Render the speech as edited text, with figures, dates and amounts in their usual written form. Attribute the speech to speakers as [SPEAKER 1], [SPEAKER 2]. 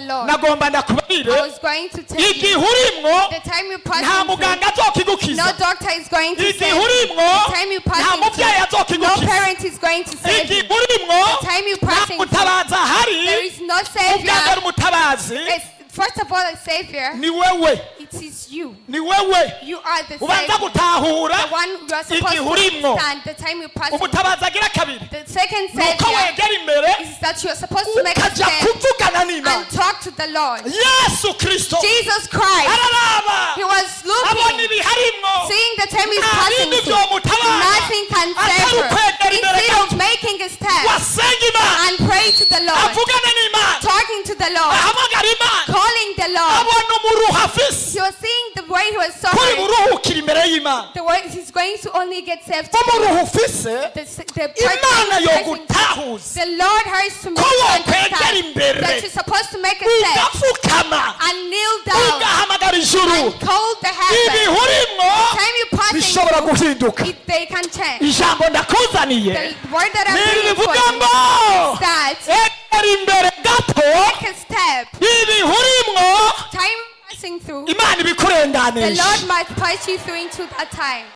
[SPEAKER 1] Lord.
[SPEAKER 2] Nagomba ndakubwire,
[SPEAKER 1] I was going to tell
[SPEAKER 2] igihe
[SPEAKER 1] you
[SPEAKER 2] urimwo,
[SPEAKER 1] the time you
[SPEAKER 2] nta
[SPEAKER 1] passing through,
[SPEAKER 2] muganga azokigukiza.
[SPEAKER 1] no doctor is going to
[SPEAKER 2] Igihe
[SPEAKER 1] save you.
[SPEAKER 2] urimwo,
[SPEAKER 1] The time you
[SPEAKER 2] nta
[SPEAKER 1] passing
[SPEAKER 2] mubyeyi
[SPEAKER 1] through, no
[SPEAKER 2] azokigukiza.
[SPEAKER 1] parent is going to save
[SPEAKER 2] Igihe
[SPEAKER 1] you.
[SPEAKER 2] urimwo,
[SPEAKER 1] The time you
[SPEAKER 2] nta
[SPEAKER 1] passing through,
[SPEAKER 2] mutabazi ahari.
[SPEAKER 1] there is no
[SPEAKER 2] Ubwa mbere,
[SPEAKER 1] savior.
[SPEAKER 2] umutabazi
[SPEAKER 1] First of all, a savior,
[SPEAKER 2] ni wewe.
[SPEAKER 1] it is you.
[SPEAKER 2] Ni wewe.
[SPEAKER 1] You are the
[SPEAKER 2] Ubanza
[SPEAKER 1] savior.
[SPEAKER 2] gutahura
[SPEAKER 1] The one you are supposed
[SPEAKER 2] igihe
[SPEAKER 1] to
[SPEAKER 2] urimwo.
[SPEAKER 1] understand the time you pass through.
[SPEAKER 2] Umutabazi agira kabiri
[SPEAKER 1] The second
[SPEAKER 2] ni uko
[SPEAKER 1] savior
[SPEAKER 2] wegera imbere,
[SPEAKER 1] is that you are supposed to make a
[SPEAKER 2] ukaja
[SPEAKER 1] step
[SPEAKER 2] kuvugana n'Imana.
[SPEAKER 1] And talk to the Lord.
[SPEAKER 2] Yesu Kristo
[SPEAKER 1] Jesus Christ,
[SPEAKER 2] araraba,
[SPEAKER 1] he was
[SPEAKER 2] abona
[SPEAKER 1] looking,
[SPEAKER 2] ibiharimwo.
[SPEAKER 1] seeing the time he's
[SPEAKER 2] Nta
[SPEAKER 1] passing
[SPEAKER 2] bindi
[SPEAKER 1] through.
[SPEAKER 2] vyomutabara
[SPEAKER 1] Nothing can save
[SPEAKER 2] atari
[SPEAKER 1] her.
[SPEAKER 2] ukwegera imbere
[SPEAKER 1] Instead of
[SPEAKER 2] gato,
[SPEAKER 1] making a step
[SPEAKER 2] wasenga Imana,
[SPEAKER 1] and pray to the Lord,
[SPEAKER 2] avugane n'Imana,
[SPEAKER 1] talking to the Lord,
[SPEAKER 2] ahamagara Imana,
[SPEAKER 1] calling the Lord.
[SPEAKER 2] Abona umuruho afise
[SPEAKER 1] He was seeing the way he was
[SPEAKER 2] kuri
[SPEAKER 1] suffering,
[SPEAKER 2] buruhukira imbere y'Imana.
[SPEAKER 1] the way he's going to only get saved.
[SPEAKER 2] Umuruho ufise,
[SPEAKER 1] The
[SPEAKER 2] Imana
[SPEAKER 1] person-
[SPEAKER 2] yogutahuza
[SPEAKER 1] The Lord has to make
[SPEAKER 2] ko
[SPEAKER 1] you
[SPEAKER 2] wokwegera
[SPEAKER 1] understand
[SPEAKER 2] imbere,
[SPEAKER 1] that you're supposed to make a step
[SPEAKER 2] ugapfukama,
[SPEAKER 1] and kneel down
[SPEAKER 2] ugahamagara ijuru.
[SPEAKER 1] And call the heaven.
[SPEAKER 2] Ibihe urimwo
[SPEAKER 1] Time you passing
[SPEAKER 2] bishobora
[SPEAKER 1] through,
[SPEAKER 2] guhinduka.
[SPEAKER 1] it, they can change.
[SPEAKER 2] Ijambo ndakuzaniye
[SPEAKER 1] The word that I'm
[SPEAKER 2] ni
[SPEAKER 1] bringing for
[SPEAKER 2] rivuga
[SPEAKER 1] you
[SPEAKER 2] ngo
[SPEAKER 1] is that
[SPEAKER 2] egera imbere gato,
[SPEAKER 1] make a step.
[SPEAKER 2] ibihe urimwo,
[SPEAKER 1] Time passing through,
[SPEAKER 2] Imana
[SPEAKER 1] the
[SPEAKER 2] ibikurenganisha.
[SPEAKER 1] Lord might pass you through into that time.